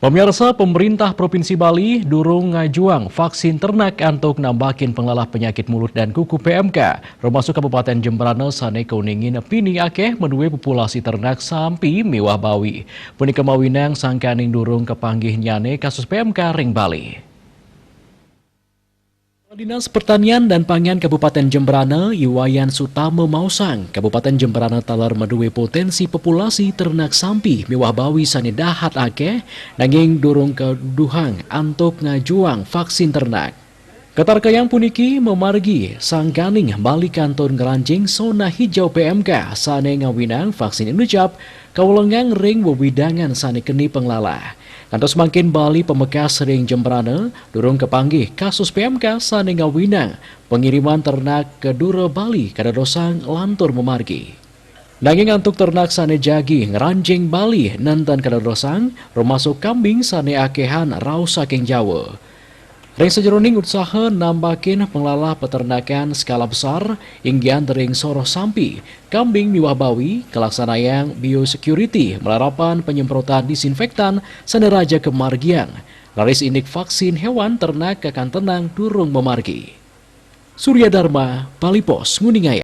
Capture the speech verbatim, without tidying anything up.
Pemirsa, pemerintah Provinsi Bali durung ngajuang vaksin ternak antuk nambakin penglalah penyakit mulut dan kuku P M K, termasuk Kabupaten Jembrana sane kauningin pini akeh madue populasi ternak sampi miwah bawi. Punika mawinang sangkaning durung kapanggihnyane kasus P M K ring Bali. Dinas Pertanian dan Pangan Kabupaten Jembrana, I Wayan Sutama maosang, Kabupaten Jembrana taler madue potensi populasi ternak sampi miwah bawi sane dahat akeh, nanging durung kaduhang antuk ngajuang vaksin ternak. Katarkayang puniki mamargi sangkaning Bali kantun ngranjing zona hijau P M K sane ngawinang vaksin Indochap kawelengang ring wewidangan sane keni penglalah. Ngantos mangkin Bali pamekas ring Jembrana, durung kapanggih kasus P M K sane ngawinang pengiriman ternak ka dura Bali kadadosang lantur mamargi. Nanging antuk ternak sane jagi ngranjing Bali nenten kadadosang, termasuk kambing sane akehan rauh saking Jawa. Ring sajeroning utsaha nambakin penglalah peternakan skala besar, inggian ring soroh sampi, kambing miwah bawi, kalaksanayang biosecurity malarapan penyemprotan disinfektan sane raja kamargiang, raris indik vaksin hewan ternak kakantenang durung mamargi. Surya Dharma, Bali Post, nguningayang.